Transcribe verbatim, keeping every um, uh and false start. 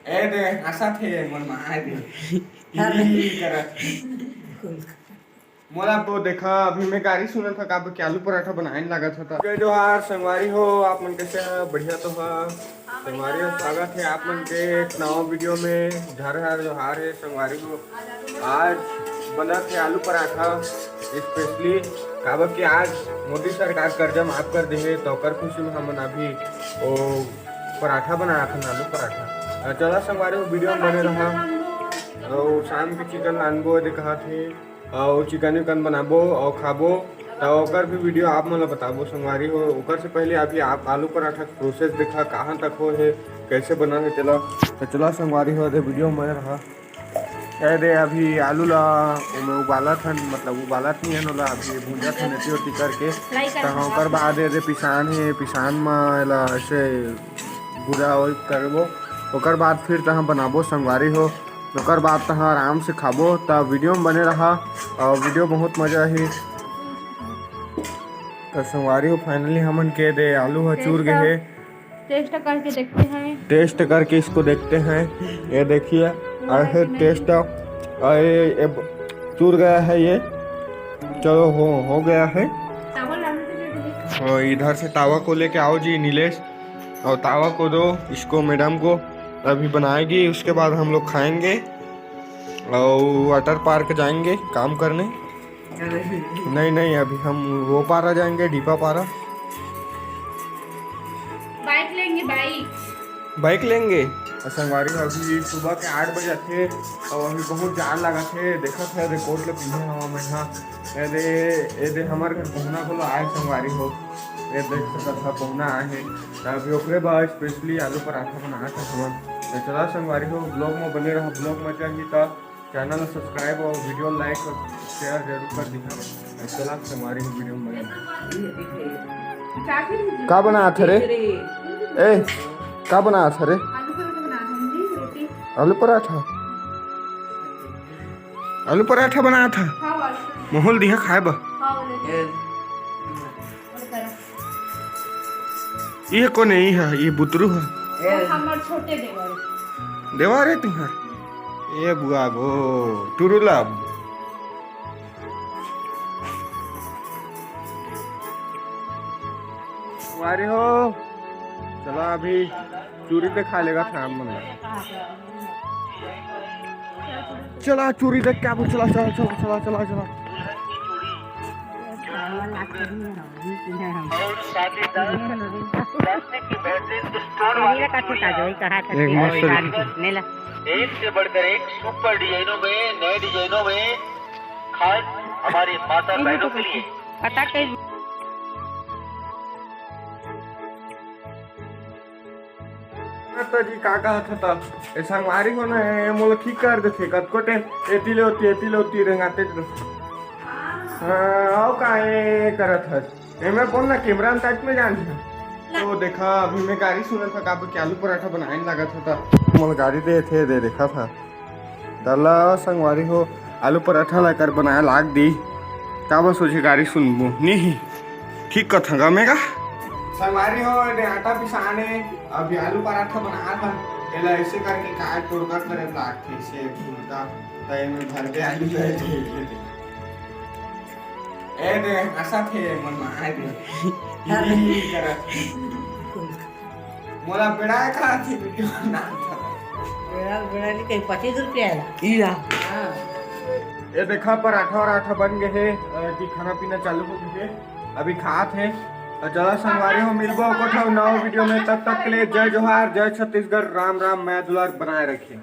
ए दे, हंसत हे, मोर माँ, ए दे। ही, ही, ही करत हे। मोला तो देखा, अभी मैं गारी सुनत हंव, काबर के आलू पराठा बनाए लागत हंव। जय जोहार संगवारी हो, आप मन कैसे हैं? बढ़िया तो है संगवारी हो, स्वागत है आप मन के एक नवा वीडियो में। हर हर जोहार है संगवारी हो। आज बनत हे आलू पराठा specially, काबर कि आज मोदी सरकार कर्जा माफ कर दे हे, तो ओकर खुशी में हमन अभी वो पराठा बनात हन, आलू पराठा। अ, चला संगवारी हो, वीडियो में बने रहा। अउ शाम के चिकन लानबो, दे कहत हे, अउ चिकन विकन बनाबो अउ खाबो, त ओकर भी वीडियो आप मन ल बताबो संगवारी हो। ओकर से पहले अभी आप आलू पराठा के प्रोसेस देखा, कहाँ तक हो हे, कैसे बना हे तेला। त चला संगवारी हो, दे वीडियो में बने रहा। ए दे, अभी आलू ला ओमे उबालत हन, मतलब उबालत नहीं हन, ओला अभी भूंजत हन एती ओती करके। फ्राई करत त हन। ओकर बाद ए दे पिसान हे, पिसान म एला ऐसे गुदा ओई करबो। ओकर बाद फिर तहाँ बनाबो संगवारी हो, ओकर बाद तहाँ आराम से खाबो। त वीडियो में बने रहा अउ वीडियो बहुत मजा आही। त संगवारी हो, finally हमन के दे आलू ह चूर गे हे। टेस्ट करके देखते हैं। टेस्ट करके इसको देखते हैं। ये देखिए, हुआ है ऐसे कि नहीं? टेस्ट, अरे, ये ब-, चूर गया है ये। चलो, हो, हो गया है। तावा लाने के लिए दे। और इधर से तावा को लेके आओ जी नीलेश, और तावा को दो इसको, मैडम को। अभी बनाएगी, उसके बाद हम लोग खाएंगे और वाटर पार्क जाएंगे काम करने। नहीं, नहीं, अभी हम वो पारा जाएंगे, डीपा पारा। बाइक लेंगे, बाइक। बाइक लेंगे। अउ संगवारी हो, अभी सुबह के आठ बजे थे और अभी बहुत जाड़ लगा थे। देखत है, रेनकोट ले पीछे हवा में, हाँ। ए दे, ए दे, हमर घर पहुना घलो आए संगवारी हो। ए देख सकत हा, पहुना आए हे। त अभी ओकरे बाद specially आलू पराठा बनात हन हमन। त चला संगवारी हो, vlog में बने रहा, vlog में चाहिए त चैनल ला subscribe और वीडियो like और share जरूर कर दिहा। चला संगवारी हो, वीडियो में बने। का बनात हरे? ए, का बनात हरे? आलू पराठा बनात हन जी, रोटी। आलू पराठा? आलू पराठा बनात हा? हाँ, आलू पराठा। मोहल दिहा खाए बर। हाँ, बोले। ए। ये कोन हे? ये बुतरू हे। ए। हमर छोटे देवर। देवर हे तुंहर? ए बुआ गो, टुरुला। वारे हो, चला अभी चूरी पे खा लेगा शाम में। चला चूरी देख के आबो, चला, चला, चला। और साथ ही साथ प्लास्टिक की बेहतरीन स्टोन वाली एक मस्त चूड़ी। एक से बढ़कर एक सुपर डिजाइनों में, नए डिजाइनों में, खास हमारी माता बहनों के लिए। पता कहीं माता जी का कहत हता, ए संगवारी हो ना, ए मोला ठीक कर देथे, कतको टाइम एती ले ओती, एती ले ओती रेंगाते रह। हाँ, अउ का ए करत हस? एमे बोल ना, कैमरा में टाइट में जान है। तो देखा, अभी मैं गारी सुनत हंव, काबर के आलू पराठा बनाए लागत हंव, त मोला गारी देथे, दे देखा था। त ला संगवारी हो, आलू पराठा ला एकर बनाए लाग दी। काबर सोचे गारी सुनबो? नहीं, ठीक कथंव गा मैं गा। संगवारी हो, एदे आटा पिसाने, अभी आलू पराठा बनात हन। एला ऐसे करके काट तोड़ कर करे लागथे, ऐसे फूलता, त एमे भर के आलू रहे थे। ए दे, हंसत हे, मन में आए दे। ही, ही, ही करत हे। मोला बेड़ा का थी वीडियो बनात हंव। बेड़ा, बेड़ा नहीं, कहीं पच्चीस रुपया है। ई ला। हाँ। ए देखा, पराठा वराठा बन गए हे, अ, कि खाना पीना चालू हो गए हे, अभी खात हे। अउ चला संगवारी हो, मिलबो कुछ नवा वीडियो में, तब तक के लिए जय जोहार, जय छत्तीसगढ़, राम राम, मया दुलार बनाए रखिए।